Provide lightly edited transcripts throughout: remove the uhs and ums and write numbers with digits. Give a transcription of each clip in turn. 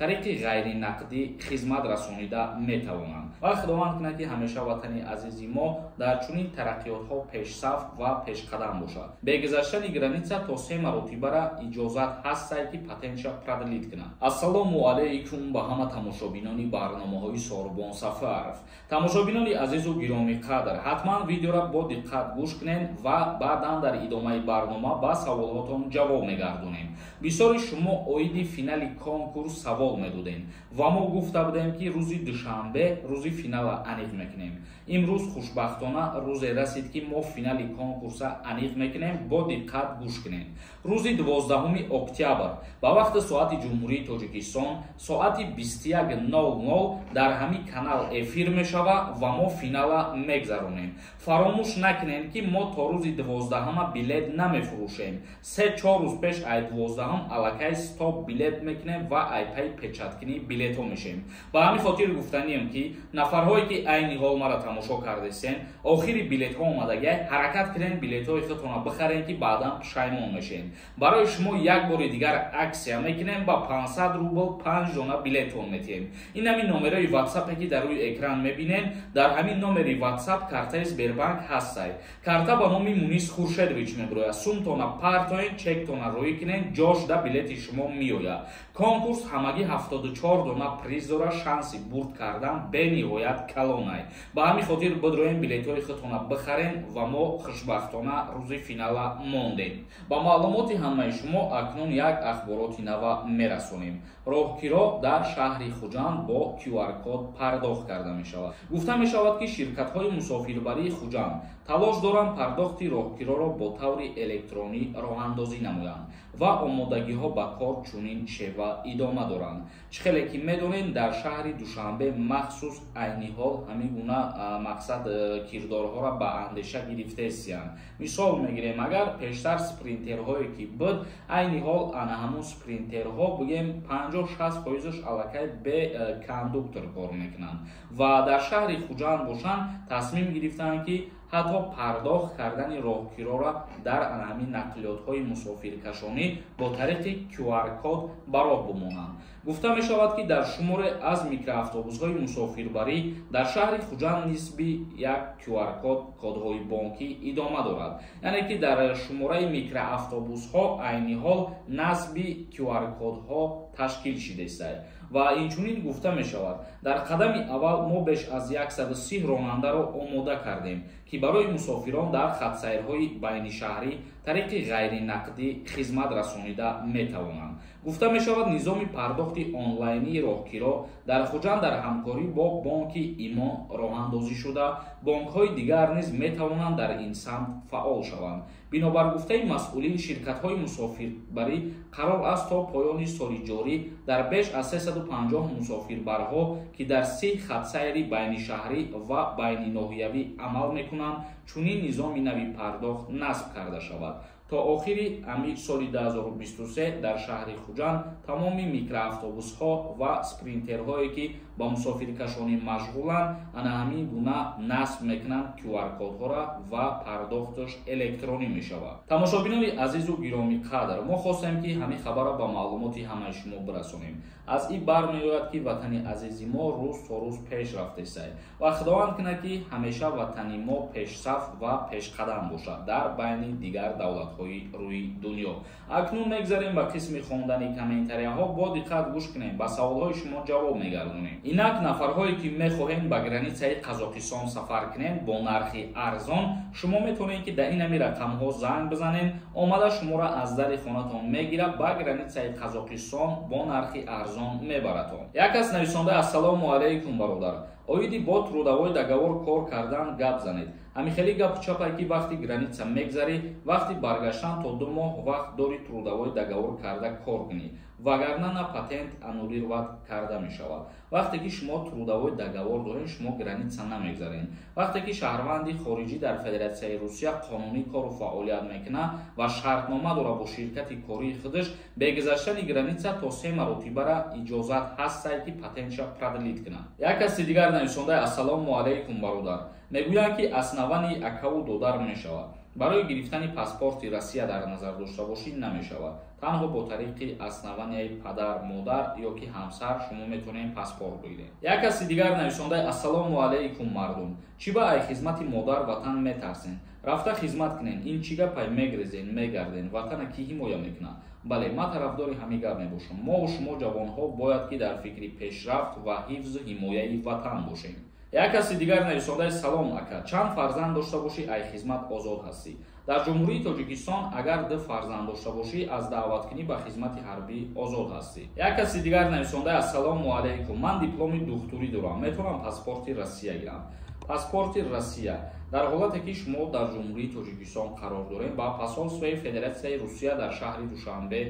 тариқи ғайринақдӣ хизмат расонида метавонанд. Ва Худованд кунад, ки ҳамеша ватани азизи мо дар чунин тараққиётҳо пешсаф ва пешқадам бошад. Бе гузаштани граница то се маротибара иҷозат ҳастай, ки патентша продлить кунад. Ассалому алайкум ба ҳама тамошобинони барномаҳои Сорбон Сафаров. Тамошобинони азизу гиромиқадр, ҳатман видеора бо диққат гӯш кунед ва баъдан дар идомаи барнома ба саволҳотон ҷавоб мегардонем. Бисёри шумо оиди финали конкурс савол медодем ва мо гуфта будем, ки рӯзи душанбе рӯзи финала аниқ мекунем. Имрӯз хушбахтона рӯзе расид, ки мо финали конкурса аниқ мекунем. Бо диққат гӯш кунед. Рӯзи 12 октябр ба вақти соати Ҷумҳурии Тоҷикистон соати 21:00 дар ҳамин канал эфир мешавад ва мо финала мегзаронем. Фаромӯш накунем, ки мо то рӯзи 12-ама билет намефурӯшем. 3-4 рӯз пеш ай 12-ам аллакай стоп билет мекунем ва ай пай печаткунии билетҳо мешем. Ба ҳамин хотир гуфтанием, ки нафарҳое, ки айни ҳол мара тамошо кардесен, охири билетҳо омадагиай, ҳаракат кунем, билетҳои худтонро бихарем, ки баъдан пушаймон мешем. Барои шумо як бори дигар акция мекунем, ба 500 рубл 5 дона билетон метиҳем. Ин ҳамин номерои ватсапе, ки дар рӯи экран мебинем. Дар ҳамин номери ватсап картаи Сбербанк ҳастай. Карта ба номи Мунис Хуршедович мебирояд. Сумтона партоен, чектона рӯӣ кунен, ҷошда билети шумо меояд. Конкурс ҳамагӣ 74 дона приз дорад, шанси бурд кардан бениҳоят калонай. Ба ҳамин хотир бидроем, билетҳои худтона бихарем ва мо хушбахтона рӯзи финала мондем. Ба маълумоти ҳамаи шумо акнун як ахбороти нава мерасонем. Роҳкиро дар шаҳри Хуҷанд бо QR-код пардохт карда мешавад. Гуфта мешавад, ки ширкатҳои мусофирбарии Хуҷанд талош доранд пардохти роҳкироро бо таври электронӣ роҳандозӣ намоянд ва омодагиҳо ба кор чунин шева идома доранд. Чӣ хеле ки медонед, дар шаҳри Душанбе махсус айни ҳол ҳамин гуна мақсад кирдорҳоро ба андеша гирифтаистиянд. Мисол мегирем, агар пештар спринтерҳое ки буд, айни ҳол ана ҳамун спринтерҳо, бигем, 50-60 фоизаш аллакай бе кондуктор кор мекунанд ва дар шаҳри Хуҷанд бошанд, тасмим гирифтанд, ки ҳатто пардохт кардани роҳкирора дар ҳамин нақлиётҳои мусофиркашонӣ бо тариқи QR-код ба роҳ бимонанд. Гуфта мешавад, ки дар шуморе аз микроавтобусҳои мусофирбарӣ дар шаҳри Хуҷанд нисби як QR-код кодҳои бонкӣ идома дорад, яъне ки дар шумораи микроавтобусҳо айни ҳол насби QR-кодҳо ташкил шудааст. Ва инчунин гуфта мешавад, дар қадами аввал мо беш аз 130 ронандаро омода кардем, ки барои мусофирон дар хатсайрҳои байнишаҳрӣ тариқи ғайринақдӣ хизмат расонида метавонанд. Гуфта мешавад, низоми пардохти онлайнии роҳкиро дар Хуҷанд дар ҳамкорӣ бо бонки Имон роҳандозӣ шуда, бонкҳои дигар низ метавонанд дар ин самт фаъол шаванд. Бинобар гуфтаи масъулин, ширкатҳои мусофирбарӣ қарор аст то поёни соли ҷорӣ дар беш аз 350 мусофирбарҳо, ки дар 30 хатсайри байнишаҳрӣ ва байниноҳиявӣ амал мекунанд, чунин низоми нави пардохт насб карда шавад. То охири ами соли 2023 дар шаҳри Хуҷанд тамоми микроавтобусҳо ва спринтерҳое, ки ба мусофиркашонӣ машғуланд, ана ҳамин гуна насб мекунанд QR-кодҳоро ва пардохташ электронӣ мешавад. Тамошобинони азизу гиромиқадр, мо хостем, ки ҳамин хабарро ба маълумоти ҳамаи шумо бирасонем. Аз ин бармеояд, ки ватани азизи мо рӯз то рӯз пеш рафтесай ва Худованд кунад, ки ҳамеша ватани мо пешсаф ва пешқадам бошад дар байни дигар давлатҳои рӯи дунё. Акнун мегзарем ба қисми хондани комментарияҳо. Бо диққат гӯш кунем, ба саволҳои шумо ҷавоб мегардонем. Инак, нафарҳое, ки мехоҳем ба границаи Қазоқистон сафар кунем бо нархи арзон, шумо метавонед, ки дар ин ҳами рақамҳо занг бизанед. Омада шуморо аз дари хонатон мегирад, ба границаи Қазоқистон бо нархи арзон мебаратон. Як кас нависонда: «Ассалому алайкум, бародар, оиди бо трудовой договор кор кардан гап занед. Ҳамин хеле гапу чапае, ки вақти граница мегзарӣ, вақти баргаштан то 2 моҳ вақт дори трудовой договор карда кор кунӣ, вагарна на патент аннулировать карда мешавад. Вақте ки шумо трудовой договор доред, шумо граница намегзаред. Вақте ки шаҳрванди хориҷӣ дар Федератсияи Русия қонунӣ кору фаъолият мекунад ва шартнома дорад бо ширкати кории худаш, бе гузаштани граница то се маротибара иҷозат ҳастай, ки патентша продлить кунад». Як каси дигар нависонда: «Ассалому алайкум, бародар, мегӯянд, ки основание акаву додар мешавад. Барои гирифтани паспорти Россия дар назар дошта бошӣ, намешавад. Танҳо бо тариқи основанияи падар, модар ё ки ҳамсар шумо метавонед паспорт бигиред. Як каси дигар нависонда: «Ассалому алайкум, мардум, чӣ ба ай хизмати модар ватан метарсен? Рафта хизмат кунен. Ин чӣ гапай, мегрезен, мегарден? Ватана кӣ ҳимоя мекунад?» Бале, ман тарафдори ҳамин гап мебошам. Мову шумо, ҷавонҳо, бояд ки дар фикри пешрафт ва ҳифзу ҳимояи ватан бошем. Як каси дигар нависондаи: «Салом, ака, чанд фарзанд дошта бошӣ, ай хизмат озод ҳастӣ дар Ҷумҳурии Тоҷикистон?» Агар ду фарзанд дошта бошӣ, аз даъваткунӣ ба хизмати ҳарбӣ озод ҳастӣ. Як каси дигар нависондаи: «Ассалому алайкум, ман дипломи духтурӣ дорам, метавонам паспорти Россия гирам?» Паспорти Россия дар ҳолате ки шумо дар Ҷумҳурии Тоҷикистон қарор дорем, ба посольствои Федератсияи Русия дар шаҳри Душанбе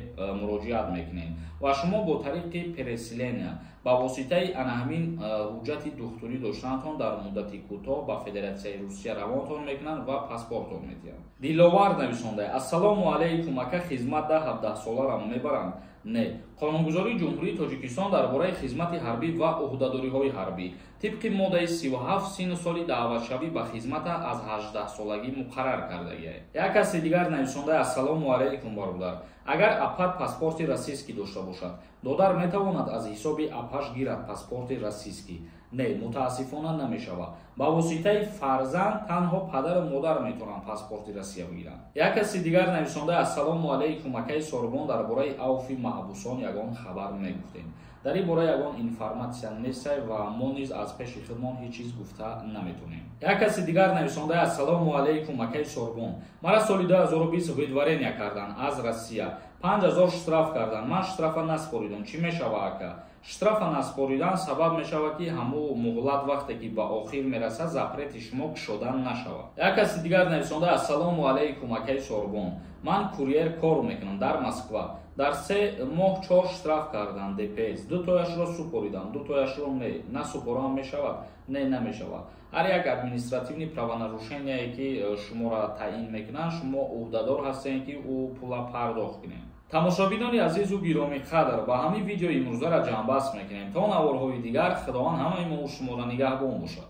муроҷиат мекунем ва шумо бо тариқи переселения, ба воситаи ана ҳамин ҳуҷҷати духтурӣ доштанатон, дар муддати кӯтоҳ ба Федератсияи Русия равонтон мекунанд ва паспортон медиҳанд. Диловар нависонда: «Ассалому алайкум, ака, хизмат да 17 соларам мебаранд?» Не, қонунгузории Ҷумҳурии Тоҷикистон дар бораи хизмати ҳарбӣ ва ӯҳдадориҳои ҳарбӣ тибқи моддаи 37 синну соли даъватшавӣ ба хизмата аз 18 солагӣ муқаррар кардагиа. Як каси дигар нависонда: «Ассалому алайкум, бародар, агар апат паспорти российский дошта бошад, додар метавонад аз ҳисоби апаш гирад паспорти российский?» Не, мутаассифона, намешавад. Ба воситаи фарзанд танҳо падару модар метавонанд паспорти Россия бигиранд. Як каси дигар нависонда: «Ассалому алайкум, акаи Сорбон, дар бораи авфи маҳбусон ягон хабар мегуфтем?» Дар ин бора ягон информатсия нестай ва мо низ аз пеши худмон ҳеҷ чиз гуфта наметонем. Як каси дигар нависонда: «Ассалому алайкум, акаи Сорбон, мара соли 2020 выдворения кардан аз Россия, 5000 штраф кардан, ман штрафа наспоридам, чӣ мешава, ака?» Штрафа наспоридан сабаб мешавад, ки ҳамун муҳлат вақте ки ба охир мерасад, запрети шумо кушода нашавад. Як каси дигар нависонда: «Ассалому алайкум, акаи Сорбон, ман курьер кор мекунам дар Москва, дар 3 моҳ чор штраф кардан ДПС, дутояшро супоридам, дутояшро не, насупорам мешавад?» Не, намешавад. Ҳар як административный правонарушение ки шуморо таъин мекунанд, шумо ӯҳдадор ҳастед, ки ӯ пула пардохт кунед. Тамошобинони азизу гиромиқадр, ба ҳамин видеои имрӯзаро ҷамъбаст мекунем. То наворҳои дигар Худованд ҳамаи мо шуморо нигаҳбон бошад.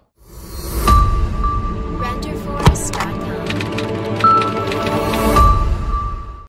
Renderforest.com.